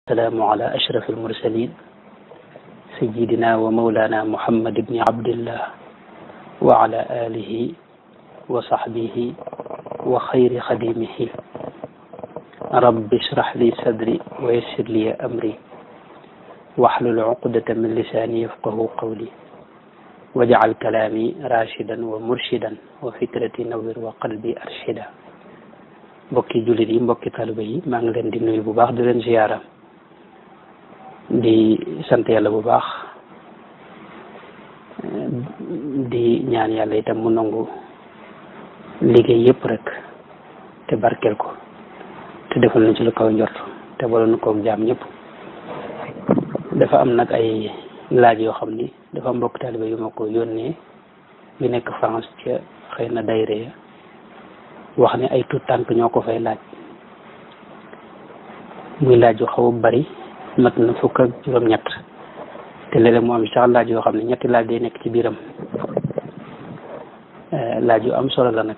السلام على أشرف المرسلين سيدنا ومولانا محمد بن عبد الله وعلى آله وصحبه وخير خديمه رب اشرح لي صدري ويسر لي أمري واحلل عقدة من لساني يفقه قولي واجعل كلامي راشدا ومرشدا وفكرتي نور وقلبي أرشدا. mbokki jullit yi mbokki taalibe yi maa ngi leen di nuyu bu baax di leen ziyaara di sant yàlla bu baax di ñaan yàlla itam mu nangu liggéey yëpp rek te barkeel ko te defal nañ ci lu kaw njort te boloon koog jaam ñëpp. dafa am nag ay laaj yoo xam ni dafa mbokk taalibe yu ma ko yónnee yu nekk France ca xëy na dayre wax ne ay tuut tànk ñoo ko fay laaj muy laaj yu xaw a bari mat na fukk ak juróom-ñett te léeg-léeg mu am sax laaj yoo xam ne ñetti laaj day nekk ci biiram. laaj yu am solo la nag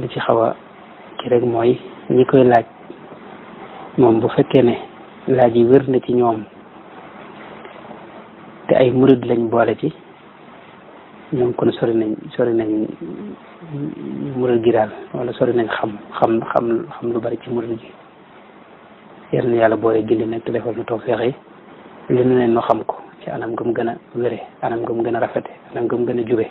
li ci xaw a ci rek mooy ñi koy laaj moom bu fekkee ne laaj yi wér na ci ñoom te ay murid lañ boole ci ñoom kon sori nañ murid gi daal wala sori nañ xam lu bari ci murid gi. yal na yàlla boole gindi nag te defal na tawfeex yi li nu leen no xam ko ci anam gëm gën a wére anam gëm gën a rafete anam gëm gën a jube.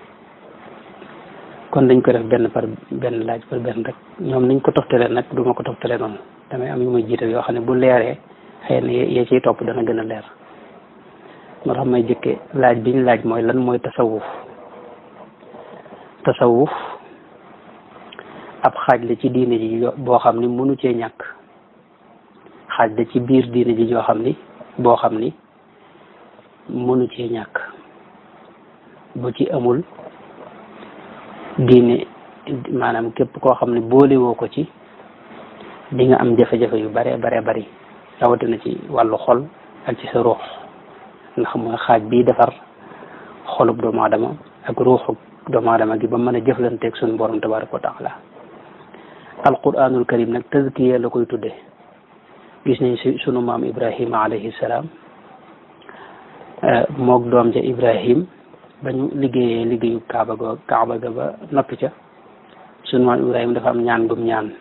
kon dañ ko def benn par benn laaj par benn rek ñoom niñ ko toftalee nag du ma ko toftalee noonu damay am yu may jiital yoo xam ne bu leeree xëy na yee ciy topp dana gën a leer. moo tax may jëkke laaj biñ laaj mooy lan mooy tasawuf. tasawuf ab xaaj la ci diine ji boo xam ni mënu cee ñàkk. xaaj la ci biir diine ji joo xam ni boo xam ni mënu cee ñàkk. bu ci amul diine maanaam képp koo xam ne boolewoo ko ci di nga am jafe-jafe yu bare bari rawatina ci wàllu xol ak ci sa ruux ndax mooy xaaj bii defar xolub doomu aadama ak ruuxu doomu aadama gi ba mën a jëflanteeg suñu borom tabaraka wa taala. alquranul karim nag tazkiya la koy tudde. gis nañ si sunu maam Ibrahima alayhi salaam moog doom ja Ibrahim ba ñu liggéeyee liggéeyu Kaaba ga ba noppi ca sunu maam Ibrahima dafa am ñaan gum ñaan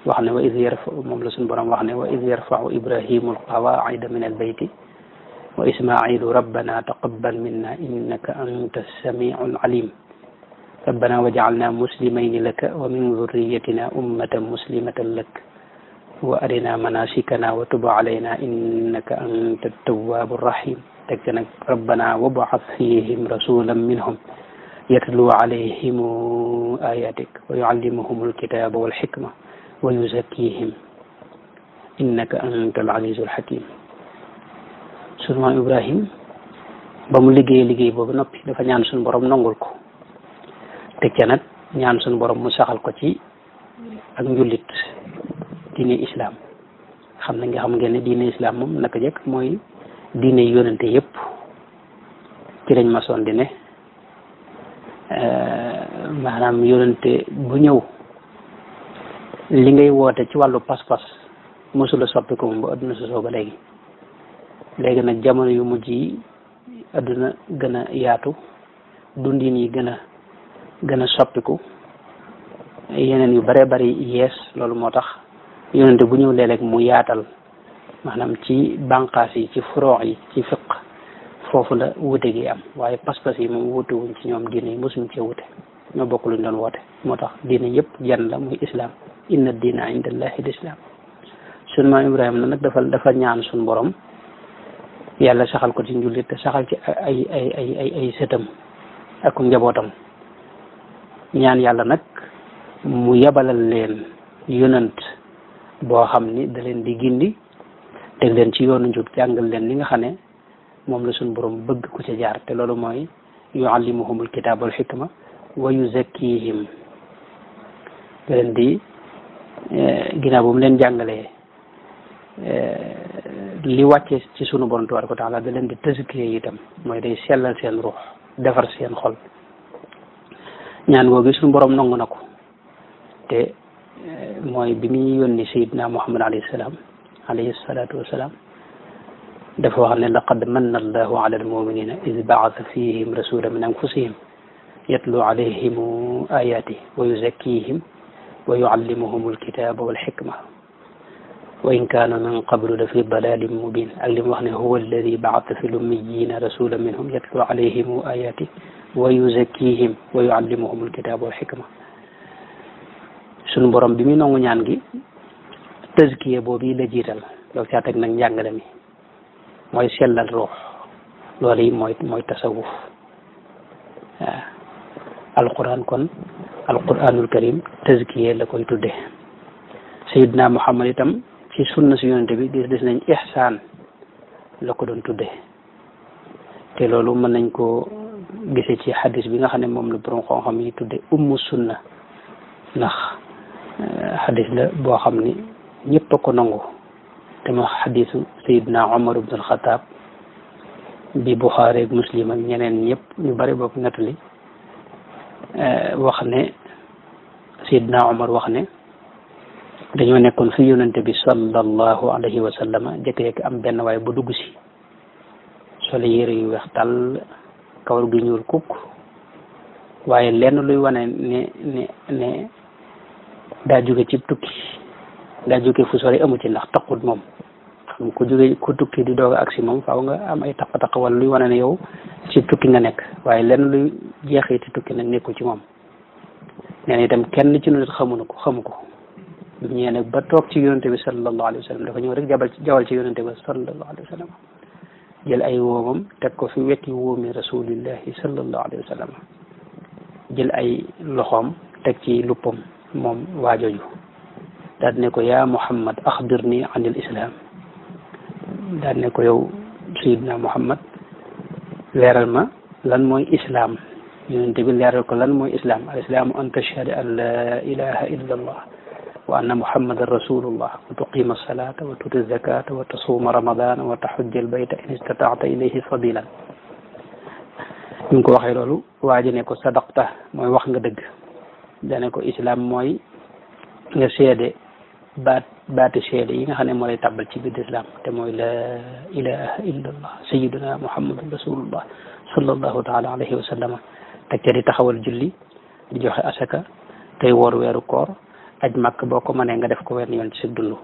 wax ne wa iz yarfa'u moom la sunu borom wax ne wa iz yarfa'u Ibrahimu alqawaa'ida min albayti wa Ismaa'ilu rabbana taqabbal minna innaka anta as-sami'ul alim rabbana waj'alna muslimayni laka wa min dhurriyyatina ummatan muslimatan lak wa arina manasikana wa tub alayna innaka anta at-tawwabur rahim teg ca nag rabbana wab'ath fihim rasulan minhum yatlu alayhim ayatik wa yuallimuhum alkitaba wal hikma wa yuzakkihim innaka anta al-azizul hakim. sunu maam Ibrahim ba mu liggéey boobu noppi dafa ñaan suñu borom nangul ko teg ca nag ñaan suñu borom mu saxal ko ci ak njullit diine islam. xam ngeen ne diine islam moom naka jëkk mooy diine yonente yëpp ci lañ masoon di ne maanaam yonente bu ñëw li ngay woote ci wàllu pas-pas mosula soppi ko moom ba adduna sosoo ba léegi nag jamono yu mujj yi adduna gën a yaatu dundin yi gën a soppiku yeneen yu bare bari yees loolu moo tax yonente bu ñëw léeg-léeg mu yaatal maanaam ci bànqaas yi ci furoox yi ci fiq foofu la wute gi am waaye pas-pas yi moom wute wuñ ci ñoom diine yi mosuñ cee wute ñoo bokk luñ doon woote. moo tax diine yëpp jenn la muy islam inna diina inda allahi l islam. sunu maam Ibrahima nag dafa ñaan suñu borom yàlla saxal ko ci njullit te saxal ci ay sëtam ak njabootam. ñaan yàlla nag mu yabalal leen yonant boo xam ni da leen di gindi teg leen ci yoonu njub jàngal leen li nga xam ne moom la suñu borom bëgg ku ci jaar te loolu mooy yuallimuhumul kitaab wal hikma wa yuzakkihim da leen di ginnaaw bu mu leen jàngalee li wàcce ci sunu borom tabaaraka wa taala da leen di tazkiya itam mooy day sellal seen ruux defar seen xol. ñaan googu suñu borom nangu na ko te mooy bi muy yónni sayidna Muhammad alayhi salaatu wasalaam dafa wax ne laqad manna allahu ala almuminina id baasa fihim rasula min anfusihim yatlu alayhim ayati wa yuzakkihim wa yuallimuhum alkitaba walxikma wa in kaanu min qablu la fi dalalin mubin ak li mu wax ne huwa alladi baasa fi lummiyina rasula minhum yatlu alayhim ayati wa yuzakkihim wa yuallimuhum alkitaba walxikma sunu borom bi muy nangu ñaan gi tazkiya boobu la jiital loolu caa teg nag njàngale mi mooy sellal ruux loolu yi mooy tasawuf waaw alquran kon alquranul karim tazkiya la koy tudde sayidna Muhammad itam ci sunna si yonente bi gis nañ ihsaan la ko doon tudde te loolu mën nañ ko gise ci xadis bi nga xam ne moom la borom xam-xam yi tudde ummu sunna ndax xadis la boo xam ni ñëpp a ko nangu te ma xadisu sayidna Umar ibn al-Khattab bi Buxaari ak Muslim ak ñeneen ñëpp ñu bari bokk nettali wax ne sayidna Umar wax ne dañoo nekkoon fi yonente bi sallallahu alayhi wa sallama jëkk-jëkk am benn waaye bu dugg si sole yére yu weex tàll kawar gi ñuul kukk waaye lenn luy wane ne daa jóge ci tukki daa jóge fu sori amu ci ndax taqut moom xam ku jóge ku tukki di doog a agsi moom faaw nga am ay taq-taq wala luy wane ne yow ci tukki nga nekk waaye lenn luy jeexiti tukki nag nekku ci moom nee na itam kenn ci nit xamu ko ñee nag ba toog ci yonente bi sallallahu alayhi wa sallam dafa ñëw rek jawal ci yonente bi sallallahu alayhi wa sallam jël ay woomam teg ko fi weti wóomi rasulillahi sallallahu alayhi wa sallam jël ay loxoom teg ci luppam moom waajooju daal ne ko yaa Muhammad axbirni an il islam daal ne ko yow sayidna Muhammad leeral ma lan mooy islam yonente bi leeral ko lan mooy islam al islaamu an tashhada an la ilaha illa allah wa anna muhammadan rasulullah wa tuqima alsalata wa tuti zakata wa tasuma ramadana wa tahujja albayta in istataata ilayhi sabilan ñu ko waxee loolu waaji ne ko sadaqta mooy wax nga dëgg dane ko islam mooy nga seede baati seede yi nga xam ne moo lay tàbbal ci biir islam te mooy la ilaha illa allah sayiduna muhammadun rasulullah sallallahu taala alayhi wa sallama teg ca di taxawal julli di joxe asaka tey woor weeru koor aj màkk boo ko mënee nga def ko wenn yoon ci sa dund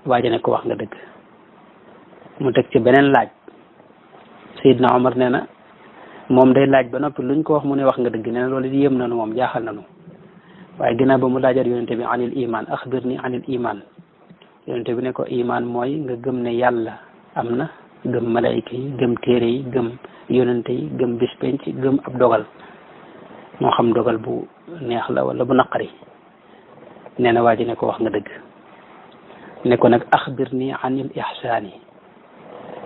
waaja ne ko wax nga dëgg mu teg ci beneen laaj sayidna Omar nee na moom day laaj ba noppi luñ ko wax mu ne wax nga dëgg nee na loolu yéem nanu moom jaaxal nanu waaye ginnaaw ba mu laajaat yonente bi anil iman axbirni anil iman yonente bi ne ko iman mooy nga gëm ne yàlla am na gëm malayka yi gëm téere yi gëm yonente yi gëm bis penc gëm ab dogal moo xam dogal bu neex la wala bu naqari nee na waa ji ne ko wax nga dëgg ne ko nag axbirni anil ihsaani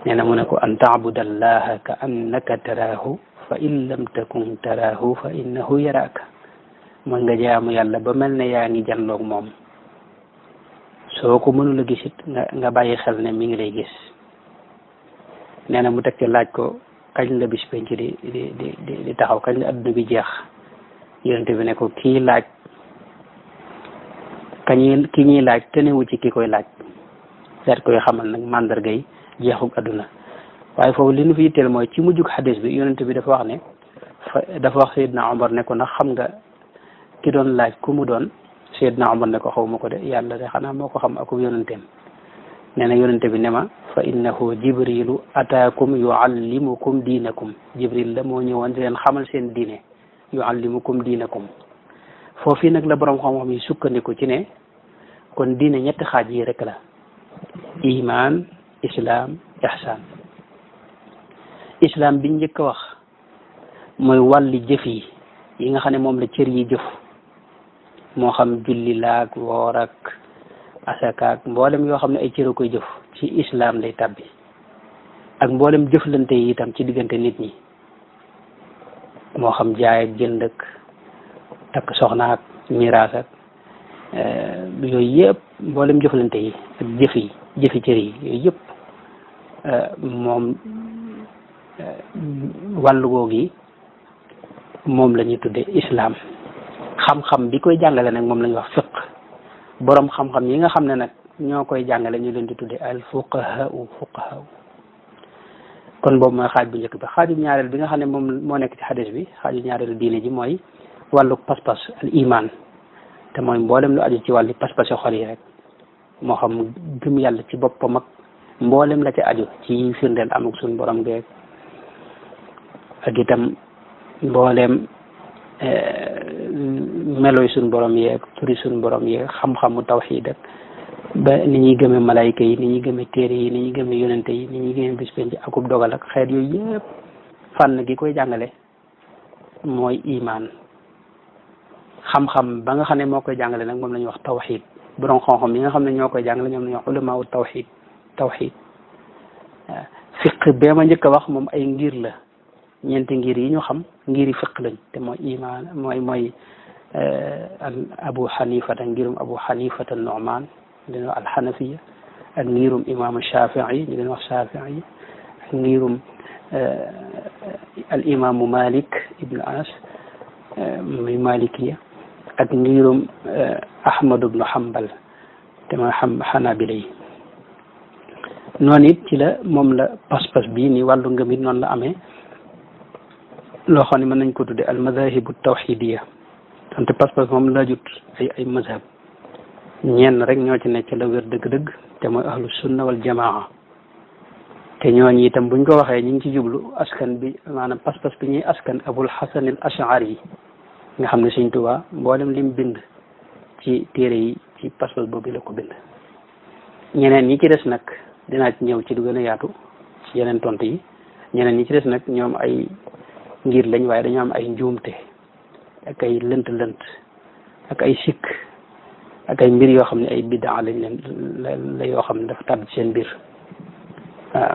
nee na mu ne ko an taabuda allaha ka annaka taraahu fa in lam takun taraahu fa innahu yaraaka mooy nga jaamu yàlla ba mel ne yaa ngi janloog moom soo ko mënula gisit nga bàyyi xel ne mi ngi lay gis nee na mu teg ci laaj ko kañ la bis penc di taxaw kañ la adduna bi jeex yonente bi ne ko kii laaj ki ñuy laaj tenewu ci ki koy laaj seet koy xamal nag mandarga yi jeexug adduna waaye foofu li nu fi yitteel mooy ci mujjug xadis bi yonente bi dafa wax ne dafa wax Seydina Omar ne ko ndax xam nga ki doon laaj ku mu doon Seydina Omar ne ko xaw ma ko de yàlla de xanaa moo ko xam aku yonenteem nee na yonente bi ne ma fa innahu jibrilu ataakum yuallimukum diinakum jibril la moo ñëwoon di leen xamal seen diine yuallimukum diinakum foofu nag la borom xam-xam yi sukkandiku ci ne kon diine ñetti xaaj yi rek la iman islam ihsan islam biñ njëkk a wax mooy wàlli jëf yi nga xam ne moom la cër yi jëf moo xam julli laak woor ak asakaak mboolem yoo xam ne ay cër a koy jëf ci islam lay tàbbi ak mboolem jëflante yi itam ci diggante nit ñi moo xam jaay ak jënd ak takk soxna ak miraas ak yooyu yëpp mboolem jëflante yi ak jëfi cër yi yooyu yëpp moom wàllu googu yi moom la ñuy tudde islam xam-xam bi koy jàngale nag moom la ñuy wax fiq borom xam-xam yi nga xam ne nag ñoo koy jàngale ñu leen di tudde al fuqahaa kon boobu mooy xaaj bu njëkk bi xaaju ñaareel bi nga xam ne moom moo nekk ci xadis bi xaaju ñaareelu diine ji mooy wàllu pas-pas al iman te mooy mboolem lu aju ci wàllu pas-pas xol yi rek moo xam gëm yàlla ci boppam ak mboolem la ci aju ci firndeel amuk suñu borom geeg ak itam mboolem meloy suñu borom yeeg turi suñu borom yeeg xam-xamu tawxiid ak ba ni ñuy gëmee malayka yi ni ñuy gëmee téere yi ni ñuy gëmee yonente yi ni ñuy gëmee bis penc akub dogal ak xeet yooyu yëpp fànn gi koy jàngale mooy iman xam-xam ba nga xam ne moo koy jàngale nag moom la ñuy wax tawxiid borom xam-xam yi nga xam ne ñoo koy jàngale ñoom la ñuy wax ulamaawu tawxiid fiq bee ma njëkk a wax moom ay ngir la ñeenti ngir yi ñu xam ngiri fiq lañ te mooy iman mooy abu xanifata ngirum abu xanifata nu'man ñu leen wax alxanafiya ak ngirum imam shafii ñu leen wax shafii ak ngirum al imamu malik ibnu anas muy malikiya ak ngirum ahmad ibnu hambal te mooy xanabila yi noonu it ci la moom la pas-pas bii ni wàllu ngëm it noonu la amee loo xam ne mën nañ ko tudde al madahibu tawxidiya donte pas-pas moom laajut ay mazhab ñenn rek ñoo ci nekk la wér dëgg-dëgg te mooy ahlu sunna wal jamaa te ñooñu itam buñ ko waxee ñu ngi ci jublu askan bi maanaam pas-pas bi ñuy askan abul hasan al ashari yi nga xam ne Sëñ Tuubaa mboolem lim bind ci téere yi ci pas-pas boobu la ko bind ñeneen ñi ci des nag dinaa ci ñëw ci du gën a yaatu ci yeneen tontu yi ñeneen ñi ci des nag ñoom ay ngir lañ waaye dañoo am ay njuumte ak ay lënt-lënt ak ay sikk ak ay mbir yoo xam ne ay bidaa lañ leen la yoo xam ne dafa tàbbi ci seen biir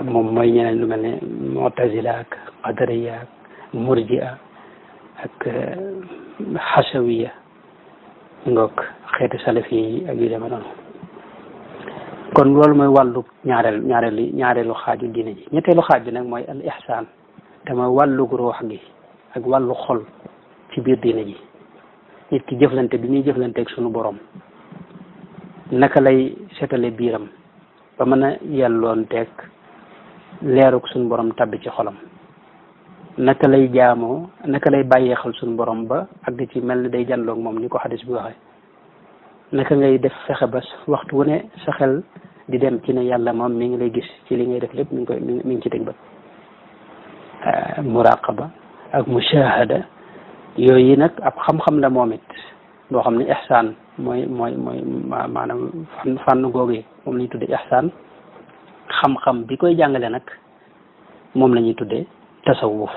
moom mooy ñeneen lu mel ne mu'tazila ak qadariya ak murji'a ak xasawiya ngoog xeeti salafi yi ak yu demee noonu kon loolu mooy wàllu ñaareelu xaaju diine ji ñetteelu xaaj bi nag mooy al ihsaan te mooy wàllu ruux gi ak wàllu xol ci biir diine ji nit ki jëflante bi muy jëflanteeg sunu borom naka lay setale biiram ba mën a yelloonteeg leeruk sunu borom tabbi ci xolam naka lay jaamoo naka lay bàyyee xel sunu borom ba ak di ci mel ni day janloog moom ni ko xadis bi waxee naka ngay def fexe ba waxtu wu ne sa xel di dem ci ne yàlla moom mi ngi lay gis ci li ngay def lépp mi ngi ci teg bët muraqaba ak mushahada yooyu nag ab xam-xam la moom it boo xam ne ihsaan mooy maanaam fànn googu moom la ñuy tuddee ihsaan xam-xam bi koy jàngale nag moom la ñuy tuddee tasawuf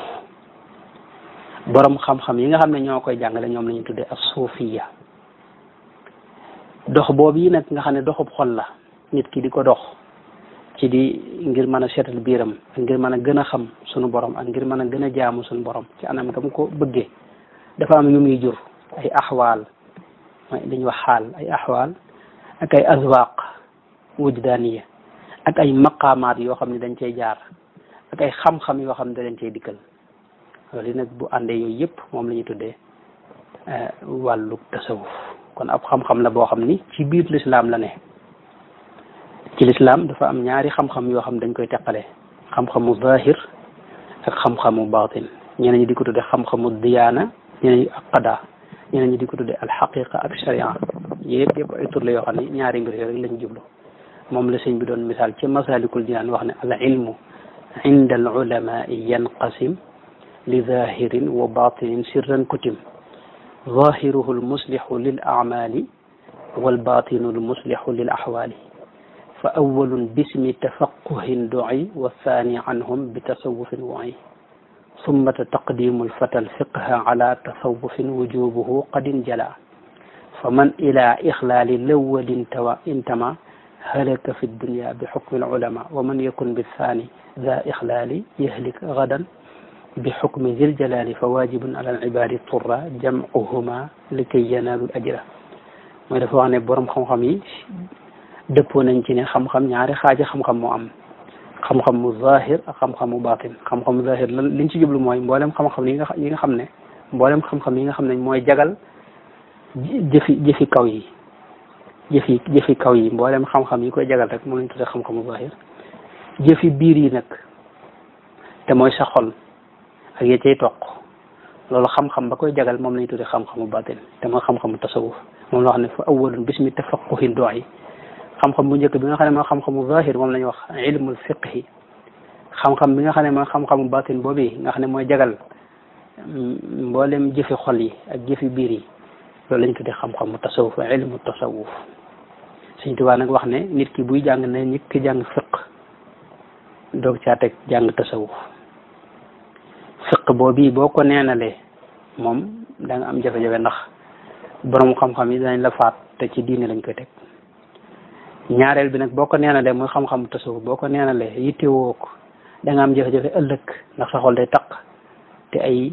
borom xam-xam yi nga xam ne ñoo koy jàngale ñoom la ñuy tuddee as-suufiya dox boobu yi nag nga xam ne doxub xol la nit ki di ko dox ci di ngir mën a seetal biiram ak ngir mën a gën a xam sunu borom ak ngir mën a gën a jaamu sunu borom ci anam nga mu ko bëggee dafa am yu muy jur ay axwaal mooy li ñuy wax xaal ay axwaal ak ay azwaq wujdaaniya ak ay maqaamaat yoo xam ne dañ cay jaar ak ay xam-xam yoo xam ne dañ cay dikkal loolu nag bu àndee yooyu yëpp moom la ñuy tuddee wàllu tasawuf kon ab xam-xam la boo xam ni ci biir lislaam la ne ci lislaam dafa am ñaari xam-xam yoo xam dañ koy teqale xam-xamu zahir ak xam-xamu batin ñeneen ñi di ko tudde xam-xamu diyaana ñeneen ñi ak qada ñeneen ñi di ko tudde alxaqiqa ak sharia yëpp ay tur la yoo xam ne ñaari mbir yooyu rek lañ jublu moom la sëñ bi doon misaal ci masalikul jinaan wax ne al ilmu inda al ulamai yanqasim li zahirin wa batinin sirran kutim zahiruhu al muslihu lil amali wal batinu al muslihu lil ahwali fa awwalun bismi tafaqquhin du'i wa thani anhum bi tasawufin wa'i ثم تقديم الفتى الفقه على تصوف وجوبه قد انجلى فمن إلى إخلال الأول انتمى هلك في الدنيا بحكم العلماء ومن يكن بالثاني ذا إخلال يهلك غدا بحكم ذي الجلال فواجب على العباد الطرى جمعهما لكي ينالوا الأجر mooy dafa wax ne borom xam-xam yi dëppoo nañ ci ne xam-xam ñaari xaaji xam-xam moo am xam-xam mu zahir ak xam-xam mu batin xam-xam mu zahir lan liñ ci jublu mooy mboolem xam-xam yi nga xam ne mboolem xam-xam yi nga xam ne mooy jagal jëfi kaw yi jëfi kaw yi mboolem xam-xam yi koy jagal rek moom lañ tudde xam-xamu zahir. jëfi biir yi nag te mooy sa xol ak ya cay toq loolu xam-xam ba koy jagal moom lañ tudde xam-xamu batin te mooy xam-xamu tasawuf. moom la wax ne fa awwalun bismi tafaqquhin du'i xam-xam bu njëkk bi nga xam ne mooy xam-xamu zahir moom la ñuy wax ilmul fiqhi. xam-xam bi nga xam ne mooy xam-xamu batin boobu nga xam ne mooy jagal mboolem jëfi xol yi ak jëfi biir yi loolu lañ tuddee xam-xamu tasawuf ilmu tasawuf. Sëñ Tuubaa nag wax ne nit ki buy jàng ne nit ki jàng fiq doog caa teg jàng tasawuf. fiq boobu boo ko neenalee moom da nga am jafe-jafe ndax borom xam-xam yi danañ la faat te ci diine lañ koy teg. ñaareel bi nag boo ko neenalee mooy xam-xamu tasawuf boo ko neenalee yittewoo ko da nga am jafe-jafe ëllëg ndax sa xol day taq te ay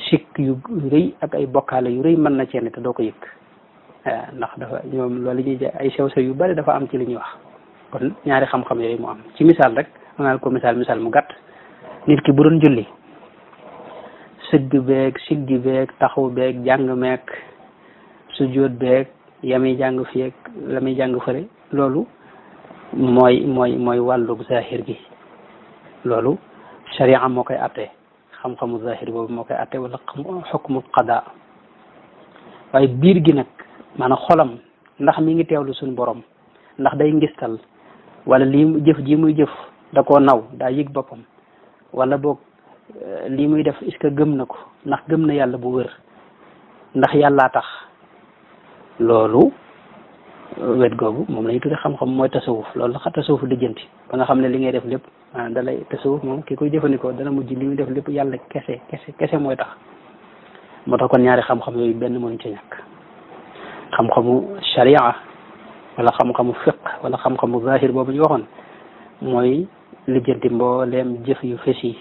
sikk yu rëy ak ay bokkaale yu rëy mën na cee te doo ko yëg ndax dafa ñoom loolu ñuy ay sew-sew yu bari dafa am ci li ñuy wax. kon ñaari xam-xam yooyu mu am ci misaal rek ma nga ko misaal mu gàtt nit ki bu doon julli sëgg beeg siggi beeg taxaw beeg jàng meeg sujjóot beeg yami jàng fii la muy jàng fële loolu mooy wàllug zahir gi. loolu sharia moo koy atte xam-xamu zahir boobu moo koy atte wala xukmu qada. waaye biir gi nag maanaam xolam ndax mi ngi teewlu suñu borom ndax day ngistal wala lii jëf ji muy jëf da koo naw daa yëg boppam wala boog lii muy def est-ce que gëm na ko ndax gëm na yàlla bu wër ndax yàllaa tax. loolu wet googu moom la ñu tudde xam-xam mooy tasawuf loolu la tasawuf lijjanti ba nga xam ne li ngay def lépp maanaam da lay tasawuf moom ki koy jëfandikoo dana mujj li muy def lépp yàlla kese mooy tax. moo tax kon ñaari xam-xam yooyu benn mënuñ ci ñàkk xam-xamu sharia wala xam-xamu fiq wala xam-xamu zahir boobu ñu waxoon mooy lijjanti mbooleem jëf yu fes yi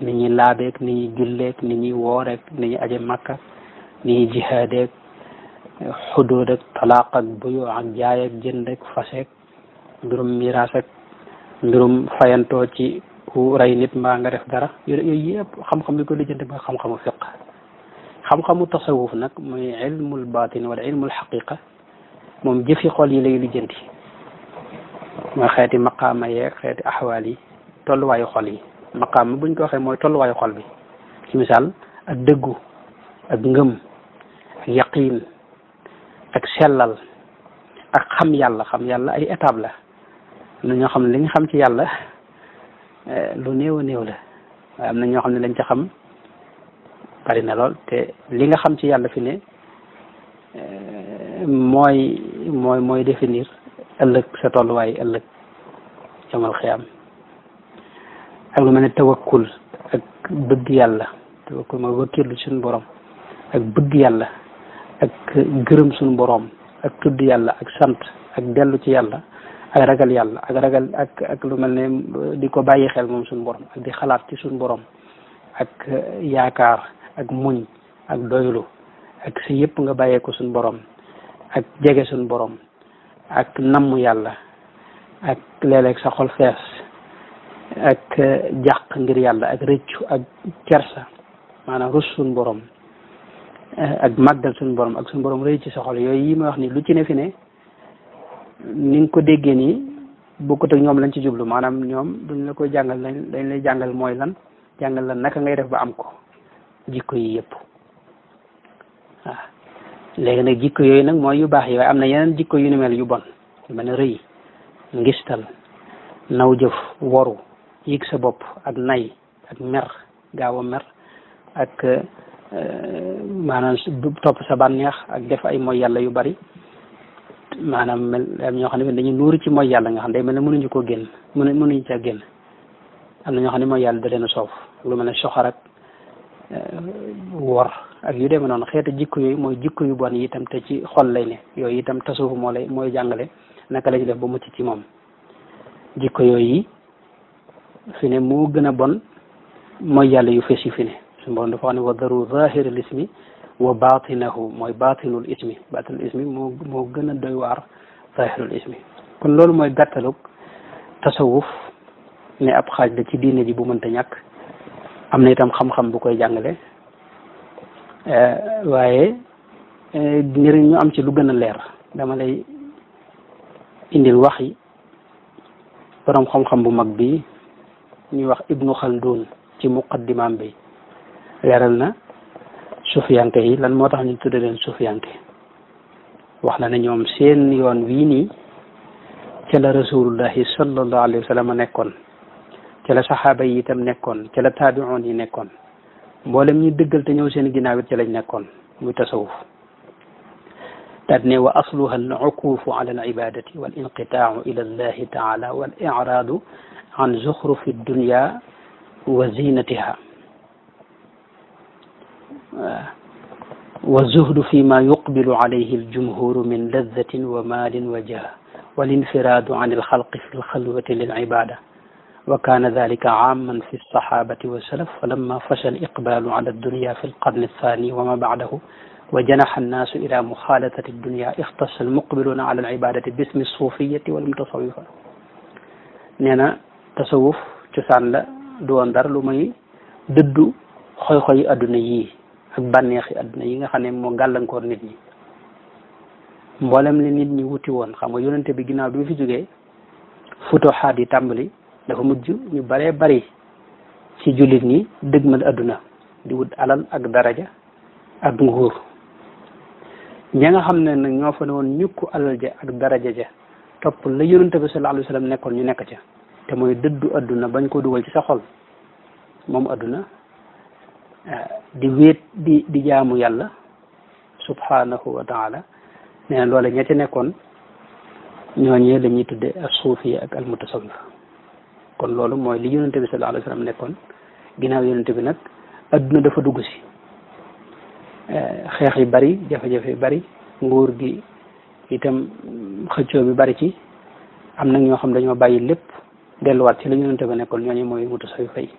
ni ñuy laabeek ni ñuy julleek ni ñuy wooreek ni ñuy aje makka ni ñuy jihaadeek xuduud ak talaaq ak buyu ak jaay ak jënd ak faseek mbirum miraas ak mbirum fayantoo ci ku rey nit mbaa nga def dara yooyu yëpp xam-xam bi ko lijjanti mooy xam-xamu fiq. xam-xamu tasawuf nag mooy ilmul batin wala ilmul xaqiqa moom jëfi xol yi lay lijjanti mooy xeeti maqaama yeeg xeeti axwaal yi tolluwaayu xol yi. maqaama buñ ko waxee mooy tolluwaayu xol bi ci misaal ak dëggu ak ngëm ak yaqiin ak sellal ak xam yàlla ay étape la am na ñoo xam ne li ñu xam ci yàlla lu néew a néew la waaye am na ñoo xam ne lañ ca xam bari na lool te li nga xam ci yàlla fi ne mooy définir ëllëg sa tolluwaay ëllëg yamal xiyaam. ak lu mel ne tawakkul ak bëgg yàlla tawakkul mooy wakkirlu suñu borom ak bëgg yàlla ak gërëm suñu borom ak tudd yàlla ak sant ak dellu ci yàlla ak ragal yàlla ak lu mel ne di ko bàyyi xel moom suñu borom ak di xalaat ci suñu borom ak yaakaar ak muñ ak doylu ak si yëpp nga bàyyee ko suñu borom ak jege suñu borom ak namm yàlla ak léeg-léeg sa xol fees ak jàq ngir yàlla ak rëccu ak kersa maanaam rus suñu borom ak màggal suñu borom ak suñu borom rëy ci sa xol yooyu yi ma wax ni lu ci ne fi ne ni nga ko déggee nii bokkut ak ñoom lañ ci jublu maanaam ñoom duñ la koy jàngal dañ lay jàngal mooy lan jàngal la naka ngay def ba am ko jikko yi yëpp waaw léegi nag jikko yooyu nag mooy yu baax yi waaye am na yeneen jikko yu ni mel yu bon yu mel ne rëy ngistal naw jëf woru yëg sa bopp ak nay ak mer gaaw a mer ak maanaam topp sa bànneex ak def ay mooy yàlla yu bari maanaam mel am ñoo xam ne dañuy nuuru ci mooy yàlla nga xam ne day mel ne mënuñu koo génn mënuñu caa génn am na ñoo xam ne mooy yàlla da leen a soof lu mel ne soxor ak wor ak yu demee noonu xeetu jikko yooyu mooy jikko yu bon yi itam te ci xol lay ne yooyu itam tasawuf mooy jàngale naka lañu def ba mucc ci moom jikko yooyu fi ne moo gën a bon mooy yàlla yu fees yi fi ne suñu borom dafa wax ne wa daru zahirul ismi wa batinahu mooy batinul ismi moo gën a doy waar zahirul ismi kon loolu mooy gàttalug tasawuf ne ab xaaj la ci diine ji bu mënta ñàkk am na itam xam-xam bu koy jàngale waaye ngir ñu am ci lu gën a leer dama lay indil waxi borom xam-xam bu mag bi ñuy wax Ibnu Khaldun ci muqaddimaam bi leeral na sufiyanke yi lan moo tax ñu tudde leen sufiyanke wax na ne ñoom seen yoon wii nii ca la rasulullahi sallallahu alayhi wa sallam nekkoon ca la saxaaba yi itam nekkoon ca la taabi'oon yi nekkoon mboolem ñi dëggal te ñëw seen ginnaaw it ca lañ nekkoon muy tasawuf daat ne wa asluha al uquufu ala al ibadati wal inqitaau ila allahi taala wal iraadu an zuxrufi dunya wa zinatiha wa zuhdu fi ma yuqbilu alayhi al jumhuru min laddatin wa maalin wa jah wal infiraadu an al xalqi fi al xalwati lil ibada wa kaana dalika aaman fi alsahabati wassalaf falamma fasha aliqbalu ala aldunya fi alqarni althani wa ma ba'dahu wa janaha annaasu ila muxaalatati aldunya ixtassa almuqbiluna ala alibadati bismi alsufiyati walmutasawifa nee na tasawuf cosaan la du woon dara lu may dëddu xoy-xoyi adduna yii ak bànneexi adduna yi nga xam ne moo gàllankoor nit ñi mboolem li nit ñi wuti woon xam nga yonente bi ginnaaw bi mu fi jógee futuxaat yi tàmbali dafa mujj ñu baree bari ci jullit ñi dëgmal adduna di wut alal ak daraja ak nguur ña nga xam ne nag ñoo fa ne woon ñukku alal ja ak daraja ja topp la yonente bi sallallahu alayhi wa sallam nekkoon ñu nekk ca te mooy dëddu adduna bañ ko dugal ci sa xol moom adduna di wéet di jaamu yàlla subhanahu wa taala nee na loola ña ca nekkoon ñooñee la ñuy tudde as suufiya ak al mutasawif kon loolu mooy li yonente bi sallallahu alayhi wa sallam nekkoon ginnaaw yonente bi nag adduna dafa dugg si xeex yi bari jafe-jafe yi bari nguur gi itam xëccoo bi bari ci am nag ñoo xam dañoo bàyyi lépp delluwaat ci la yonente bi nekkoon ñooñu mooy mutasawifa yi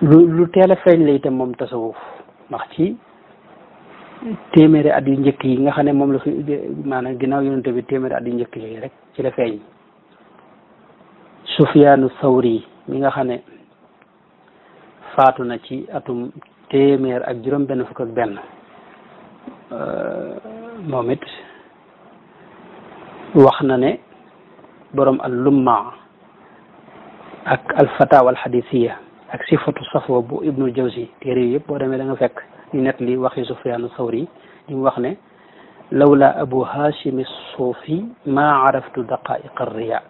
lu teel a feeñ la itam moom tasawuf ndax ci téeméeri at yu njëkk yi nga xam ne moom la fi maanaam ginnaaw yonente bi téeméeri at yu njëkk yi rek ci la feeñ Sufyaanu Thawri mi nga xam ne faatu na ci atum téeméer ak juróom benn fukk ak benn moom it wax na ne borom al lumma ak al fatawa al hadisiya ak sifatu safwa bu ibnul jawzi téere yi yëpp boo demee da nga fekk ñu net li waxi Sufyaanu Thawri li mu wax ne lawla abu hashim as-suufi ma araftu daqaiq ar-riya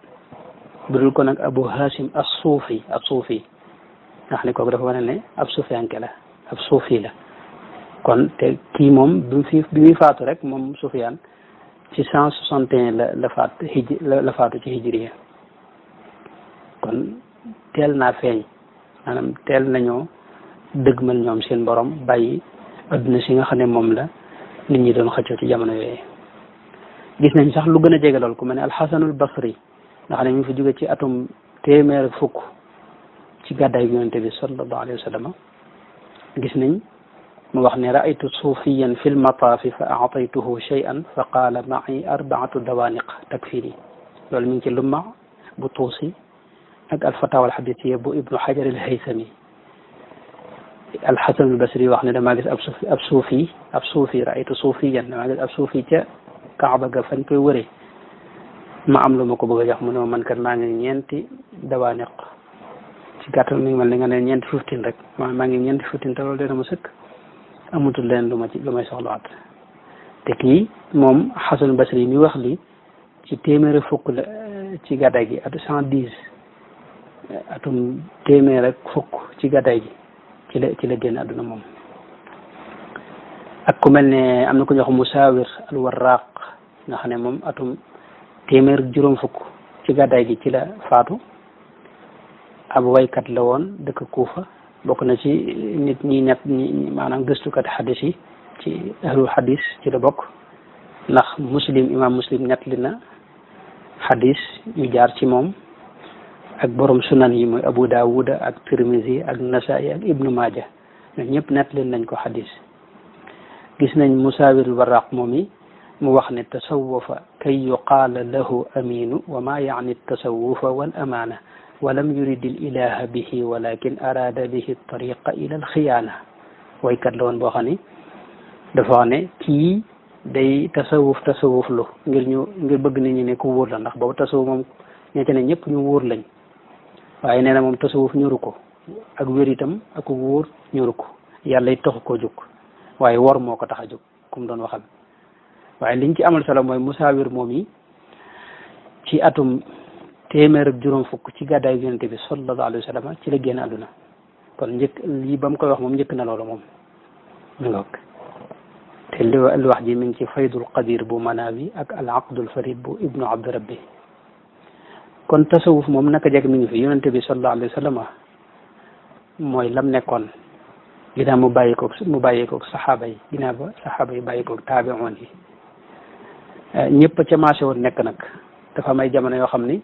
budul ko nag abu hashim as-suufi nga xam ne kooku dafa wane ne ab sufiyanke la ab suufi la kon te kii moom bi muy faatu rek moom Sufyaan ci 161 la faatu ci hijriya kon teel naa feeñ maanaam teel nañoo dëgmal ñoom seen borom bàyyi adduna si nga xam ne moom la nit ñi doon xëccoo ci jamono yooyu gis nañ sax lu gën a jege lool ku mel ne alxasanul basri nga xam ne mi ngi fi jóge ci atum téeméer fukk ci gàddaay bi yonente bi sallallahu alayhi wa sallam gis nañ mu wax ne raaytu suufiyan fi lmataafi fa aataytuhu shay'an fa qaala ma'i arbaatu dawaniq takfini loolu mi ngi ci lumma bu tuusi ak alfatawa alxadisiya bu ibnu xajar al haysami alxasan albasri wax ne damaa gis ab suufi raaytu suufiyan damaa gis ab suufi ca kaaba ga fañ koy wëree ma am lu ma ko bëgg a jox mu ne ma man kat maa ngi ñeenti dawaniq ci gàttal mi ngi mel ni nga ne ñeenti 15 rek maa ngi ñeenti 15 te loolu dina ma sëkk amutul leen lu may soxlawaat te kii moom xasan basri mi wax li ci téeméeri fukk la ci gàddaay gi atu 110 atum téeméer ak fukk ci gàddaay gi ci la génn àdduna moom ak ku mel ne am na ku ñuy wax Musaawir al-Warraq nga xam ne moom atum téeméer juróom fukk ci gàddaay gi ci la faatu ab waykat la woon dëkk Kuufa bokk na ci nit ñi net ñi maanaam gëstukat xadis yi ci ahlul xadis ci la bokk ndax imam muslim net li na xadis yu jaar ci moom ak borom sunan yi mooy Abu Daawuda ak Tirmisi ak Nasaa'i ak Ibnu Maaja ñoom ñëpp net leen nañ ko xadis gis nañ Musaawir Warraq moom yi mu wax ne tasawufa kay yuqaala lahu aminu wa ma yaani tasawufa wal amaana walam yurid al ilaha bihi walakin arada bihi tariqa ila al xiyaana waykat la woon boo xam ni dafa wax ne kii day tasawuf lu ngir bëgg nit ñi ne ku wóor la, ndax boobu tasawuf moom ñeete ne ñëpp ñu wóor lañ, waaye nee na moom tasawuf ñoru ko, ak wér itam ak wóor ñoru ko, yàlla it taxu koo jóg, waaye wor moo ko tax a jóg kum doon waxal. waaye liñ ci amal solo mooy Musaawir moom yi ci atum 150 ci gàddaay Yonent bi sallallahu alayhi wa sallam ci la génn àdduna. kon njëkk lii ba mu koy wax moom njëkk na loolu moom mi ngoog. te li wax ji mi ngi ci Faydul Qadir bu Manawi ak al Aqdul Farid bu Ibnu Abdi Rabbi. kon tasawuf moom naka jekk mi ngi fi. Yonent bi sallallahu alayhi wa sallam mooy lam nekkoon ginnaaw mu bàyyi koog saxaaba yi, ginnaaw ba saxaaba yi bàyyi koog taabi'oon yi ñëpp ca marché woon nekk nag. dafa am ay jamono yoo xam ni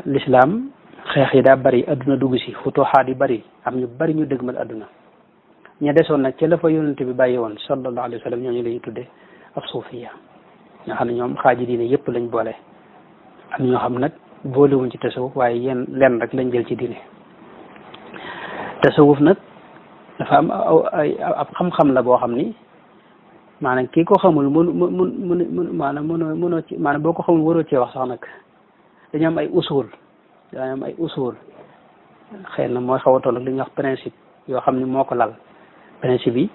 l'islam xeex yi daa bari, adduna dugg si, futuxaat yi bari, am ñu bari ñu dëgmal adduna. ña desoon nag ca la fa yonente bi bàyyi woon sallallahu alayhi wa sallam ñooñu la ñuy tudde ab suufiya, nga xam ne ñoom xaaji diine yëpp lañ boole. am ñoo xam nag boolewuñ ci tasawuf, waaye yéen lenn rek lañ jël ci diine. tasawuf nag dafa am ab xam-xam la boo xam ni maanaam kii ko xamul mënoo ci maanaam boo ko xamul waroo cee wax sax nag. dañu am ay usul xëy na mooy xaw a toll li ñuy wax principe yoo xam ni moo ko lal. principe yi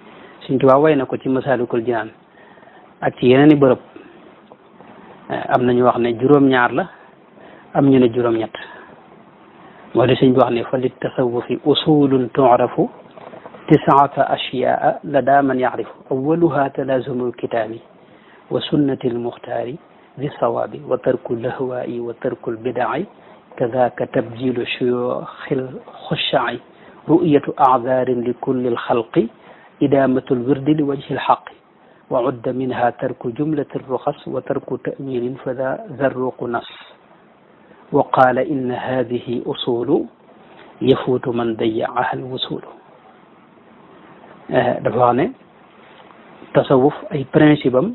Sëñ Tuubaa way na ko ci Masaalikul Jinaan ak ci yeneen i bërëb. am na ñu wax ne juróom-ñaar la, am ñu ne juróom-ñett. moo di sëñ bi wax ne fa li tasawufi usulun tu'rafu tisaata ashyaa lada man yacrifu awaluha talaazumu lkitaabi wa sunnati lmuxtaari bi sawaabi wa tarku lahwaa'i wa tarku lbidaci kadaaka tabjilu shuyuuxi lxushaaci ru'yatu acdaarin li kulli lxalqi idaamatu lwirdi li wajhi lxaqi wa udda minha tarku jumlati lruxas wa tarku ta'wiilin fa zarruqu nas wa qaala inna haadihi usulu yafuutu man dayacaha alwusulu. dafa wax ne tasawuf ay principe am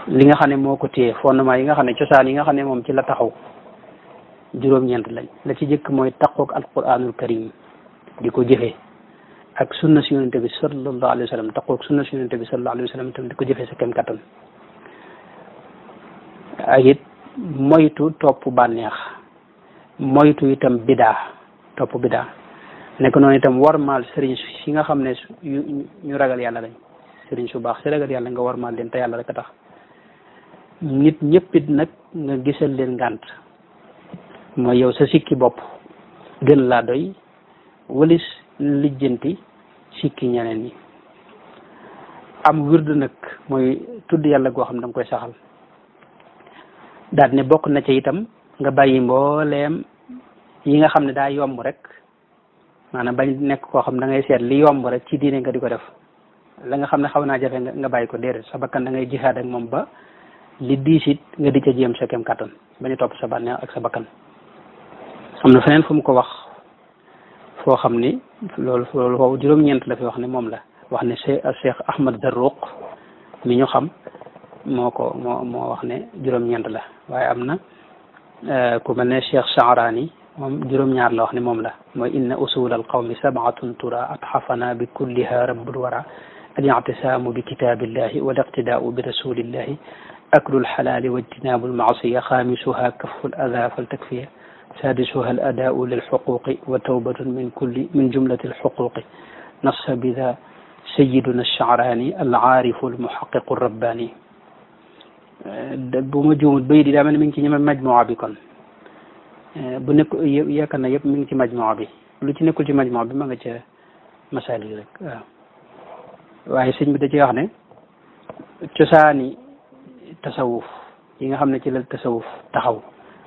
li nga xam ne moo ko téye fondement yi nga xam ne cosaan yi nga xam ne moom ci la taxaw juróom-ñeent lañ. la ci jëkk mooy taqoog alquranul karim di ko jëfee ak sunna si yonente bi sallallahu alayhi wa sallam, taqoog sunna si yonente bi sallallahu alayhi wa sallam itam di ko jëfee sa kem kattan. ak it moytu topp bànneex, moytu itam topp bidaa. nekk noonu itam warmaal sëriñ si nga xam ne ñu ragal yàlla lañ, sëriñ su baax si ragal yàlla nga warmaal leen te yàlla rek a tax. nit ñëppit nag nga gisal leen ngànt, mooy yow sa sikki bopp gën laa doy walis lijjanti sikki ñeneen ñi. am wird nag mooy tudd yàlla goo xam ne danga koy saxal. daal ne bokk na ca itam nga bàyyi mbooleem yi nga xam ne daa yomb rek, maanaam bañ nekk koo xam da ngay seet li yomb rek ci diine nga di ko def. la nga xam ne xaw naa jafe nga bàyyi ko, déedéet sa bakkan da ngay jihaad ak moom ba li diisit nga di ca jéem sa kem kattan, bañu topp sa bànneex ak sa bakkan. am na feneen fu mu ko wax foo xam ni loolu foofu juróom-ñeent la fi wax ne moom la wax ne Cheikh Ahmad Zarruq mi ñu xam moo wax ne juróom-ñeent la. waaye am na ku mel ne Cheikh Sha'rani moom juróom-ñaar la wax ne moom la, mooy inna usul al qawmi sab'atun tura atxafana bi kulliha rabbul wara al i'tisaamu bi kitaabillahi wal iqtidaau bi rasulillahi aklul xalaali wajtinaabu lmaasiya xaamisuha kaful adaa fal takfiya saadisuha al adaau lil xuquqi wa tawbatun min jumlati al xuquqi nassa bida sayiduna Sha'rani al aarifu al muhaqiqu rabbaani. bu ma juumut bay di daa mel ne mi ngi ci ñeme majmuwa bi kon bu nekk yaakaar na yëpp mi ngi ci majmuwa bi, lu ci nekkul ci majmuwa bi ma nga ca masaali rek waaw. waaye sëñ bi da ci wax ne cosaani tasawuf yi nga xam ne ci la tasawuf taxaw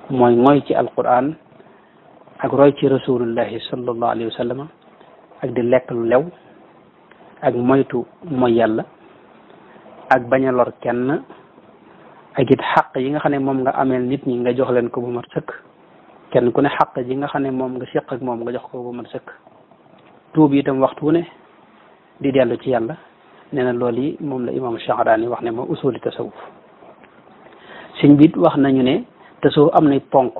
mooy mooy ci alquran ak roy ci rasulullahi sallallahu alayhi wa sallam ak di lekk lu lew ak moytu mooy yàlla ak bañ a lor kenn ak it xaq yi nga xam ne moom nga ameel nit ñi nga jox leen ko bu mat sëkk. kenn ku ne xaq ji nga xam ne moom nga séq ak moom nga jox ko bu mat sëkk. tuub itam waxtu wu ne di dellu ci yàlla. nee na loolu yi moom la imam Sha'rani wax ne moo usuli tasawuf. sëñ bi wax nañu ne tasawuf am nay ponk,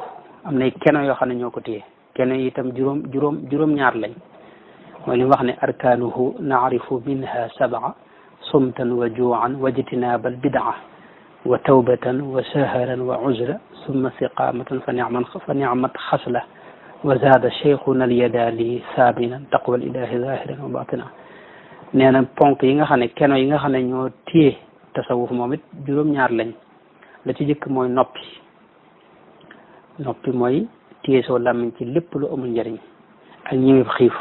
am nay keno yoo xam ne ñoo ko téye. keno yi itam juróom-ñaar lañ, mooy li mu wax ne arkaanuhu naarifu minha sab'a sumtan wa juu'an wajtinaabal bid'a wa tawbatan wa saharan wa uzra summa istiqaamatan fa ni'mat xasla wa zaada cheikhuna alyadaali saaminan taqwal ilahi zahiran wa batina nee na ponk yi nga xam ne keno yi nga xam ne ñoo téye tasawuf moom it juróom-ñaar lañ la ci jëkk mooy noppi mooy téye soo làmmiñ ci lépp lu amul njëriñ ak ñëweb xiif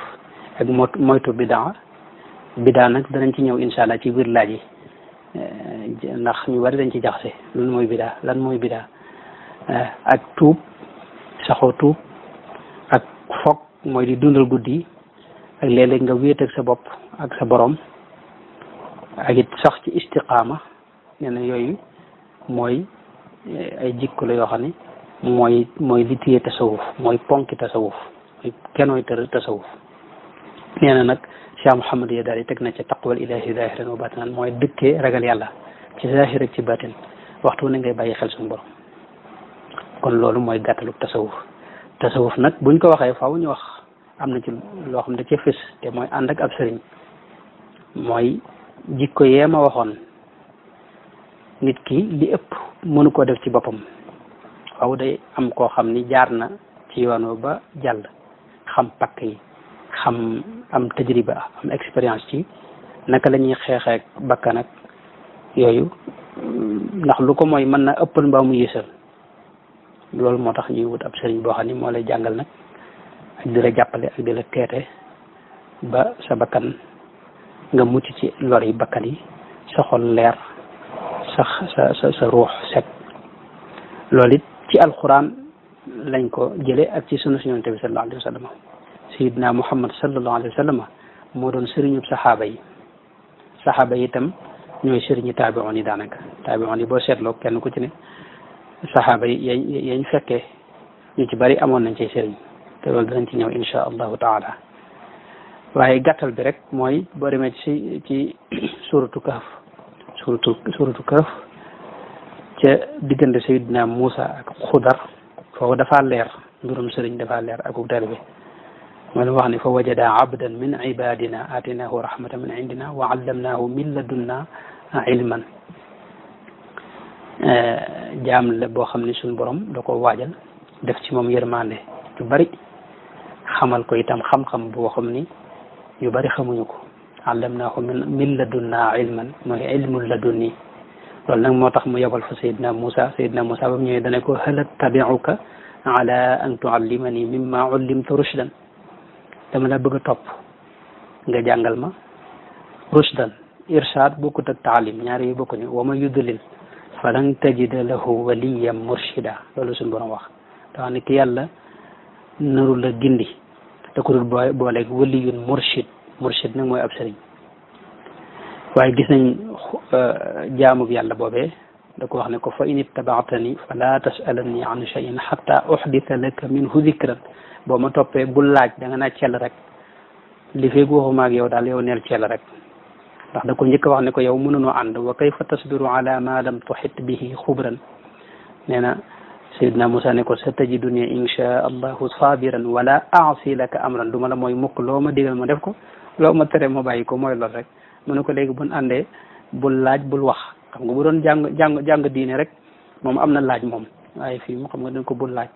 ak moytu bidaa nag danañ ci ñëw incha allah ci biir laaj yi ndax ñu bari dañ ci jaxase lan mooy bidaa ak tuub saxoo tuub ak foog mooy di dundal guddi yi ak léeg-léeg nga wéet ak sa bopp ak sa borom ak it sax ci istiqaama nee na yooyu mooy ay jikko la yoo xam ne mooy li téye tasawuf mooy ponki tasawuf mooy kenooy tasawuf nee na nag Cheikh Mouhamad ya daal di teg na ca taqwal ilahi zahiran wa batinan mooy dëkkee ragal yàlla ci zahir ak ci batin waxtu ne ngay bàyyi xel suñu borom kon loolu mooy gàttalu tasawuf nag buñ ko waxee faaw ñu wax am na ci loo xam ne da ca fës te mooy ànd ak ab sëriñ mooy jikko yee ma waxoon nit ki li ëpp mënu koo def ci boppam waaw day am koo xam ni jaar na ci yoon ba jàll xam pakk yi xam am tajriba am expérience ci naka la ñuy xeexeek bakkan ak yooyu ndax lu ko mooy mën na ëppal mbaa mu yéesal loolu moo tax ñuy wut ab sëriñ boo xam ni moo lay jàngal nag ak di la jàppale ak di la teete ba sa bakkan nga mucc ci lor yi bakkan yi sa xol leer sa ruux set loolu it ci alquran lañ ko jële ak ci sunu Yonent bi sallallahu alayhi wa sallam sayidna Muhammad sallallahu alayhi wa sallam moo doon sëriñub saxaaba yi itam ñooy sëriñu taabi'oon yi daanaka taabi'oon yi boo seetloo kenn ku ci ne saxaaba yi yañ fekkee ñu ci bari amoon nañ ci sëriñ te loolu danañ ci ñëw insha allahu taala waaye gàttal bi rek mooy boo demee ci suratu kahf ca diggante sayidna Muusa ak Xudar foofu dafa leer mbirum sëriñ dafa leer ak taalibe mooy wax ne fa wajada abdan min ibadina atinahu rahmatan min indina wa allamnahu min ladunna ilman jaam la boo xam ne suñu borom da ko waajal def ci moom yërmande yu bari xamal ko itam xam-xam boo xam ni yu bari xamuñu ko allamnahu min ladunna ilman mooy ilmul ladunni loolu nag moo tax mu yebal fa sayidna Muusa ba mu ñëwee dana ko hal attabi'uka ala an tuallimani mimma ullimta rushdan dama la bëgg a topp nga jàngal ma rushdan irshad bokkut ak taalim ñaari yu bokkuñu wa man yudlil falan tajida lahu waliyan murshida loolu suñu borom wax dafa ne ki yàlla naru la gindi da ko dul booleeg waliyun murshid nag mooy ab sëriñ waaye gis nañ jaamub yàlla boobee da ko wax ne ko fa in ittabaatani fala tasalanni an shay'in hatta uhditha laka minhu dhikran boo ma toppee bul laaj da nga naa cell rek li feeg waxuma ak yow daal yow neel cell rek ndax da ko njëkk a wax ne ko yow mënunoo ànd wa kayfa tasbiru ala ma lam tuhit bihi xubran nee na sayidna Musa ne ko sa tajiduni insha allahu sabiran wala aasi laka amran du ma la mooy mukk loo ma digal ma def ko loo ma tere ma bàyyi ko mooy loolu rek mu ne ko léegi buñ àndee bul laaj bul wax xam nga bu doon jàng diine rek moom am na laaj moom waaye fii mu xam nga dañ ko bul laaj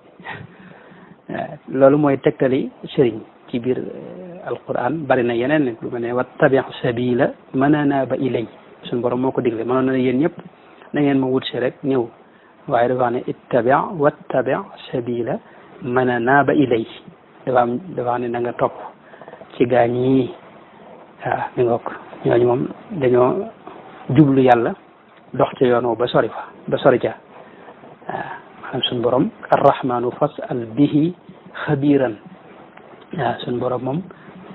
loolu mooy tegtali sëriñ ci biir alquran bari na yeneen ne lu mel ne wattabi sabila man anaba ilay suñu borom moo ko digle mënoon na yéen ñëpp na ngeen ma wut si rek ñëw waaye dafa wax ne wattabi sabila man anaba ilay dafa wax ne na nga topp ci gaañ yi waaw mi ngoog ñooñu moom dañoo jublu yàlla dox ca yoon woo ba sori ca waaw maanaam suñu borom arrahmanu fas'al bihi xabiran waaw suñu borom moom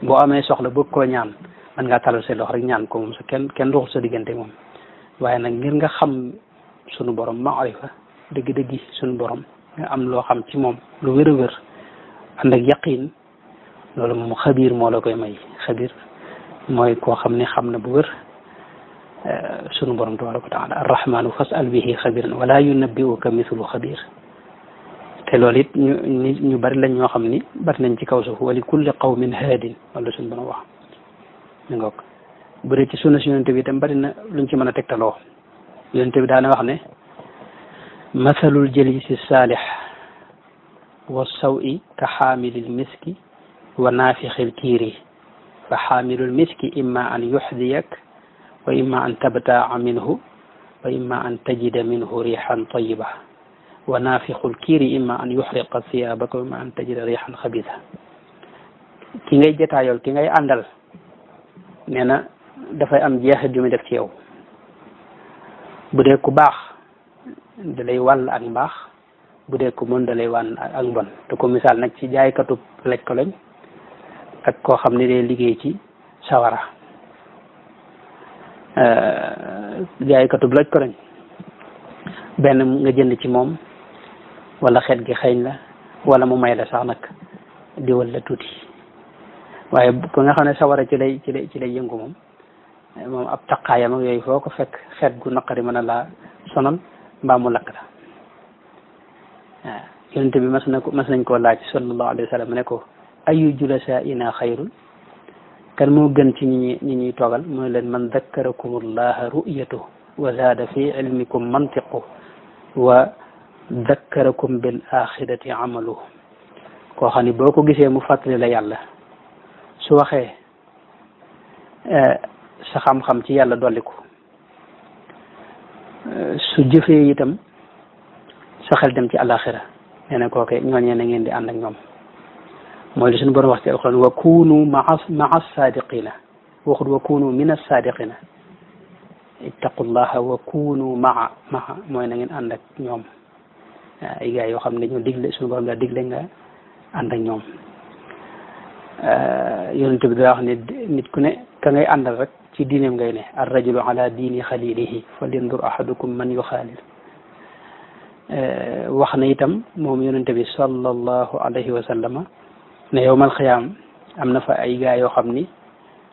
boo amee soxla bëgg koo ñaan man ngaa talal say lox rek ñaan ko moom sa kenn doxul sa diggante moom waaye nag ngir nga xam suñu borom maarifa dëgg-dëggi suñu borom nga am loo xam ci moom lu wér a wér ànd ak yaqin loolu moom xabiir moo la koy may xabiir mooy koo xam ne xam na bu wér sunu borom tabaraka wa taala arrahmanu fas'al bihi xabiran wala yunabbi'uka mithlu xabir te loolu it ñu bari lañ ñoo xam ni bari nañ ci kaw suuf wali kulli qawmin haadin wala suñ borom wax ñu ngoog bu dee ci sunna si yonente bi itam bari na luñ ci mën a tegtaloo yonente bi daana wax ne mathalul jalisi saalih wa sawi ka xaamilil miski wa naafixil kiiri fa xaamilul miski imma an yuxdiyak wa imma an tabtaa minhu wa imma an tajida minhu riixan tayiba wa naafixul kiiri imma an yuxriqa siyaabaka wa imma an tajida riixan xabisa ki ngay jotaayool ki ngay àndal nee na dafay am jeexit ju muy def ci yow bu dee ku baax da lay wàll ak mbaax bu dee ku mën da lay wàll ak mbon te ko misaal nag ci jaaykatu lekk lañ ak koo xam ne day liggéey ci sawara jaaykatu loj ko lañ benn nga jënd ci moom wala xeet gi xeeñ la wala mu may la sax nag diwal la tuuti waaye ko nga xam ne sawara ci lay yëngu moom ab taqaayam ak yooyu foo ko fekk xeet gu naqari mën a laa sonal mbaa mu lakk la waaw yonente bi mas nañ koo laaj sallallahu alayhi wa sallam ne ko ayu julasaa'ina xayrun kan moo gën ci ñi ñuy toogal mooy leen man dakkarakumullah ru'yatu wa zaada fi ilmikum mantiqu wa dakkarakum bil axirati amalu koo xam ne boo ko gisee mu fàttali la yàlla su waxee sa xam-xam ci yàlla dolliku su jëfee itam sa xel dem ci alaxira nee na kooke ñooñee na ngeen di ànd ak ñoom mooy li suñu borom wax ci alquran wa kunu maa saadiqina waxut wa kunu min assaadiqina ittaqullaha wa kunu maa mooy na ngeen ànd ak ñoom ay gars yoo xam ne dañoo digle suñu borom daa digle nga ànd ak ñoom yonente bi daa wax ne nit ku ne ka ngay àndal rek ci diineem ngay ne ar rajulu ala diini xalilihi falyandur ahadukum man yuxaalil wax na itam moom yonente bi sallallahu alayhi wa sallama ne yowmal xiyaam am na fa ay gaa yoo xam ni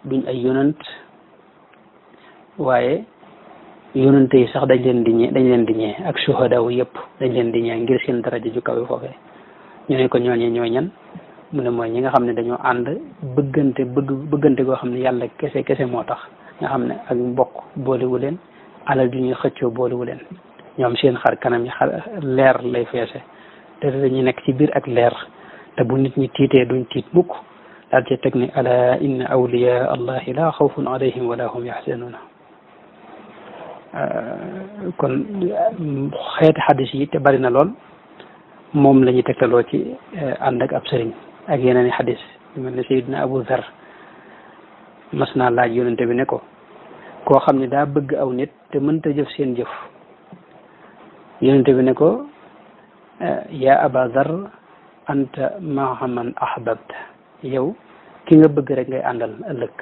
duñ ay yonant waaye yonante yi sax dañ leen di ñee ak suhada wu yëpp dañ leen di ñee ngir seen daraja ju kawe foofee ñu ne ko ñooñee ñooy ñan mu ne mooy ñi nga xam ne dañoo ànd bëggante goo xam ne yàlla kese moo tax nga xam ne ak mbokk boolewu leen alal ju ñuy xëccoo boolewu leen ñoom seen xar kanam yi leer lay feese te dañuy nekk ci biir ak leer te bu nit ñi tiitee duñ tiit mukk daal ci teg ne ala inna awliya allahi la xawfun alayhim wala hum yaxzanuuna kon xeeti xaddis yi te bari na lool moom la ñuy tegtaloo ci ànd ak ab sëriñ ak yeneen i xaddis yu mel ne Seydina Abu Dhar mas naa laaj yonente bi ne ko koo xam ne daa bëgg aw nit te mënta jëf seen jëf yonente bi ne ko yaa Aba Dhar anta maa man ahbabta yow ki nga bëgg rek ngay àndal ëllëg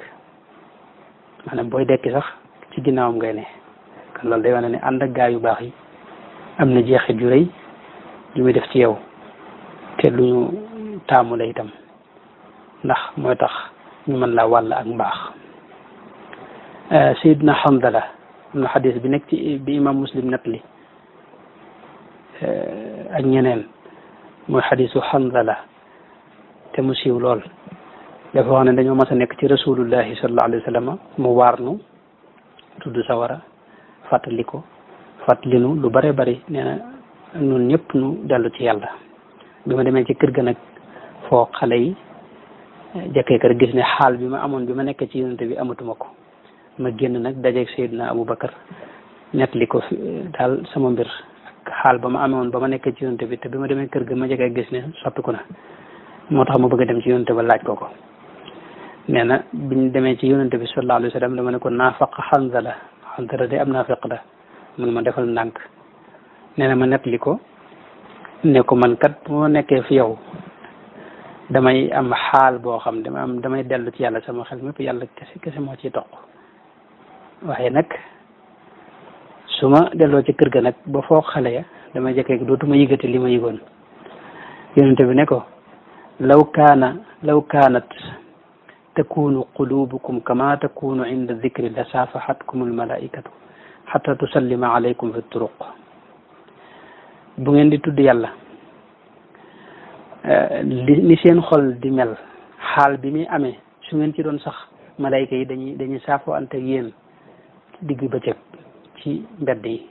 maanaam booy dekki sax ci ginnaawam ngay ne kon loolu day wane ne ànd ak gaa yu baax yi am na jeexit ju rëy ju muy def ci yow te lu ñu taamu la itam ndax mooy tax ñu mën laa wàll ak mbaax Seydina Hamdala am na xadis bi nekk ci bi imam Muslim nettali ak ñeneen mooy xadisu Hamdala te mu siiw lool dafa wax ne dañoo mas a nekk ci rasulullahi sallallahu alayhi wa sallam mu waar nu tudd sawara fàttalinu lu bare bari nee na nun ñëpp nu dellu ci yàlla bi ma demee ci kër ga nag foo xale yi jëkkee kër gis ne xaal bi ma amoon bi ma nekk ci yonente bi amatuma ko ma génn nag dajeeg Seydina Aboubacar nettali ko daal sama mbir ak xaal ba ma amoon ba ma nekk ci yonente bi te bi ma demee kër ga ma jëkkee gis ne soppiku na moo tax ma bëgg a dem ci yonente ba laaj ko nee na biñ demee ci yonente bi sallallahu alayhi wa sallam dama ne ko naafaq Hanzala de am naafiq la mun ma defal ndànk nee na ma nettali ko ne ko man kat bu ma nekkee fi yow damay am xaal boo xam damay dellu ci yàlla sama xel mépp yàlla kese moo ciy toq waaye nag su ma delloo ci kër ga nag ba foog xale ya damay jëkkee dootuma yëgati li ma yëgoon yonente bi ne ko law kaanat takunu qulubukum kama takunu inda dikri la saafahatkum almalaikatu xata tusallima alaykum fi turuq bu ngeen di tudd yàlla li seen xol di mel xaal bi muy amee su ngeen ci doon sax malayka yi dañuy saafo ante ak yéen digg bëccëg ci mbedd yi.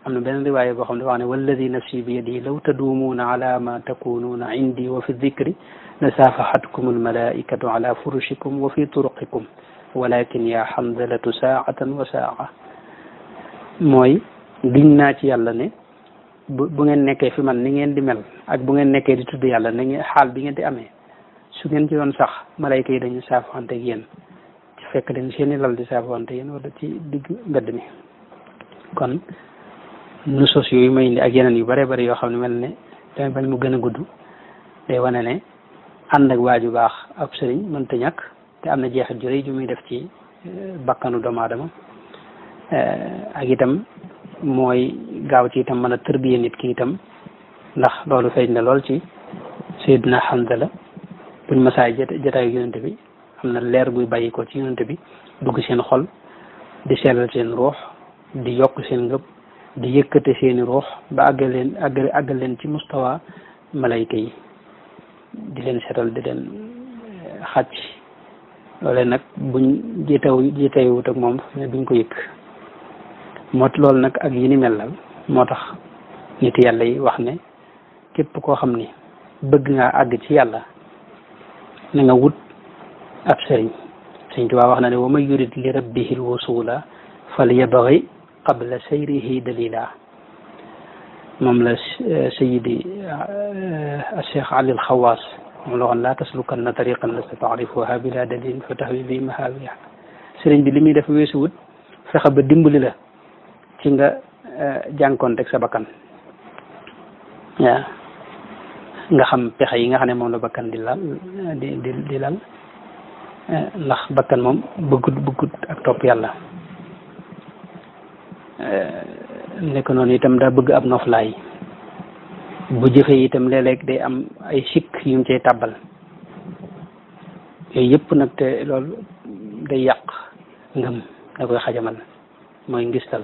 am na benn riwaaya boo xam ne wax ne walladi nafsi bi yadihi law tadumuuna ala ma takunuuna indi wa fi dikri la saafahatkum almalaikatu ala furushikum wa fi turuqikum walakin ya hamdalatu saatan wa saa mooy giñ naa ci yàlla ne bu ngeen nekkee fi man ni ngeen di mel ak bu ngeen nekkee di tudd yàlla ni ngeen xaal bi ngeen di amee su ngeen ci doon sax malayka yi dañu saafante ak yéen ci fekk leen seeni lal di saafante yéen wala ci digg mbedd mi. kon nu sos yooyu may indi ak yeneen yu bare bari yoo xam ne mel ne damay bañ mu gën a gudd day wane ne ànd ak waaju baax ab sëriñ mënta ñàkk te am na jeexit ju rëy ju muy def ci bakkanu doomu aadama ak itam mooy gaaw ci itam mën a tërbiye nit ki itam ndax loolu feeñ na lool ci Seydina Hanzala buñ masaay jotaayu yonente bi am na leer buy bàyyi ko ci yonente bi dugg seen xol di sellal seen ruux di yokk seen ngëb di yëkkate seeni ruux ba àggal leen ci mustawa malayka yi di leen setal di leen xàcc loolee nag buñ jiitewut ak moom ne duñ ko yëkk loolu nag ak yi ni mel la moo tax nit yàlla yi wax ne képp koo xam ni bëgg ngaa àgg ci yàlla na nga wut ab sëriñ Sëriñ Tuubaa wax na ne wa man yurid li rabbihi lwusula fal yabghi qabla sayrihi dalila moom la sayidi Cheikh Ali al-Xawaas moom la waxoon laa taslukanna tariqan lasta taarifuha bila dalil fa tahwi bi mahawiha sëriñ bi li muy def weesu wut fexe ba dimbali la ci nga jànkoonteeg sa bakkan waaw nga xam pexe yi nga xam ne moom la bakkan di lal di lal ndax bakkan moom bëggut ak topp yàlla nekk noonu itam daa bëgg ab noflaay bu jëfee itam léeg-léeg day am ay sikk yu mu cay tàbbal yooyu yëpp nag te loolu day yàq ngëm da koy xajamal mooy ngistal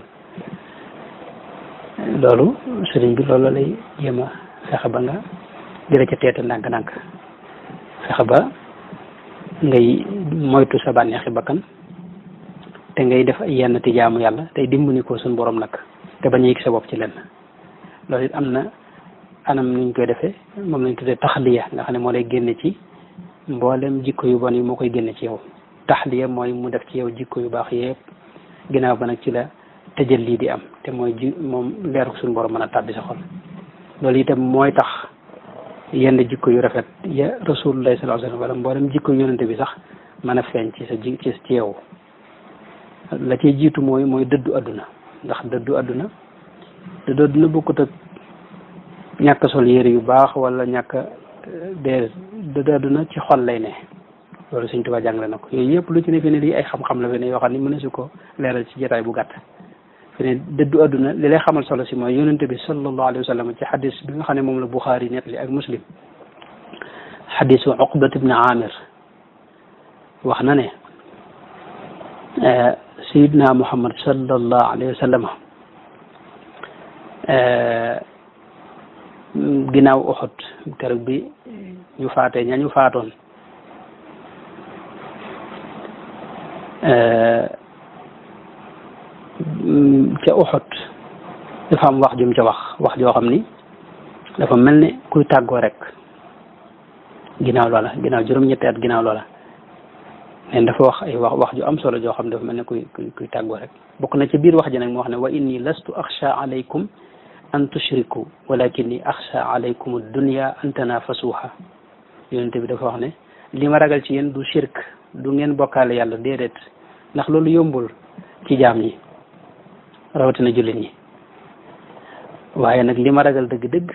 loolu sëriñ bi loolu lay jéem a fexe ba nga dina ca teeta ndànk-ndànk fexe ba ngay moytu sa bànneexi bakkan te ngay def ay yenn ti jaamu yàlla tey dimbali ko suñu borom nag te bañ a yëg sa bopp ci lenn loolu it am na anam nuñ koy defee moom lañ tuddee taxliya nga xam ne moo lay génne ci mboolem jikko yu bon yi moo koy génne ci yow taxliya mooy mu def ci yow jikko yu baax yëpp ginnaaw ba nag ci la tëjal lii di am te mooy moom leeru suñu borom mën a tàbbi sa xol loolu itam mooy tax yenn jikko yu rafet ya rasulullah sallallahu alayhi wa sallam wala mboolem jikko yonente bi sax mën a feeñ ci sa ci yow la ciy jiitu mooy dëddu adduna ndax dëddu adduna bokkut ak ñàkk sol yére yu baax wala ñàkk dëddu adduna ci xol lay ne loolu Sëñ Tuubaa jàngale na ko yooyu yëpp lu ci ne fi ne lii ay xam-xam la fi ne yoo xam ne mën na si ko leeral ci jotaay bu gàtt fi ne dëddu adduna li lay xamal solo si mooy yonente bi sallallahu alayhi wa sallam ci xadis bi nga xam ne moom la Buxaari nettali ak Muslim xadisu Uqbat ibn Amir wax na ne Sayyidina Muhammad sallallahu alayhi wa sallam ginnaaw Uhud keroog bi ñu faatee ñañu faatoon ca Uhud dafa am wax jum ca wax joo xam ni dafa mel ne kuy tàggoo rek ginnaaw loola ginnaaw juróom-ñetti at ginnaaw loola nen dafa wax ay wax ju am solo joo xam ne dafa mel ne kuy tàggoo rek bokk na ci biir wax ji nag mu wax ne wa inni lastu axsha alaykum an tushriku walakinni axsha alaykum ad-dunya an tanafasuha yonente bi dafa wax ne li ma ragal ci yéen du shirk du ngeen bokkaale yàlla déedéet ndax loolu yombul ci jaam ñi rawatina jullit ñi waaye nag li ma ragal dëgg-dëgg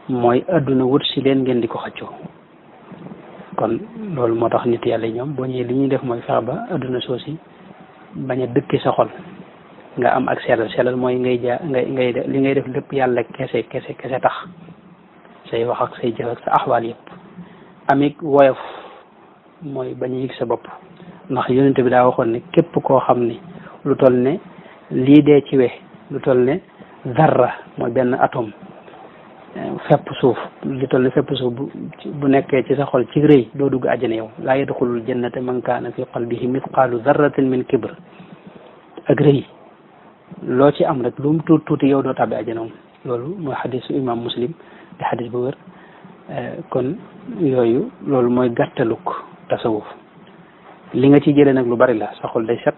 mooy adduna wut si leen ngeen di ko xëccoo kon loolu moo tax nit yàlla ñoom boo ñëwee li ñuy def mooy fexe ba adduna soosi bañ a dëkki sa xol nga am ak sellal mooy ngay def li ngay def lépp yàlla kese tax say wax ak say jëf ak sa axwaal yëpp amig woyof mooy bañ a yëg sa bopp ndax yonente bi daa waxoon ne képp koo xam ni lu toll ne lii dee ci we lu toll ne zarra mooy benn atome fepp suuf li toll fepp suuf bu nekkee ci sa xol ci rëy doo dugg àjjana yow laa yadxulul jannata man kaana fi qalbihi mithqaalu darratin min kibr ak rëy loo ci am rek lu mu tuuti tuuti yow doo tàbbi àjjana moom loolu mooy xadisu imam muslim di xadis bu wér kon yooyu loolu mooy gàttaluk tasawuf li nga ci jëlee nag lu bari la sa xol day set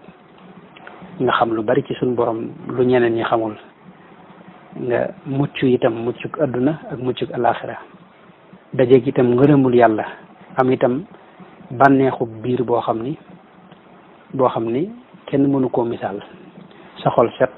nga xam lu bari ci suñ borom lu ñeneen ñi xamul nga mucc itam muccuk adduna ak muccuk alaxira dajeeg itam ngërëmul yàlla am itam bànneexu biir boo xam ni kenn mënu koo misaal sa xol set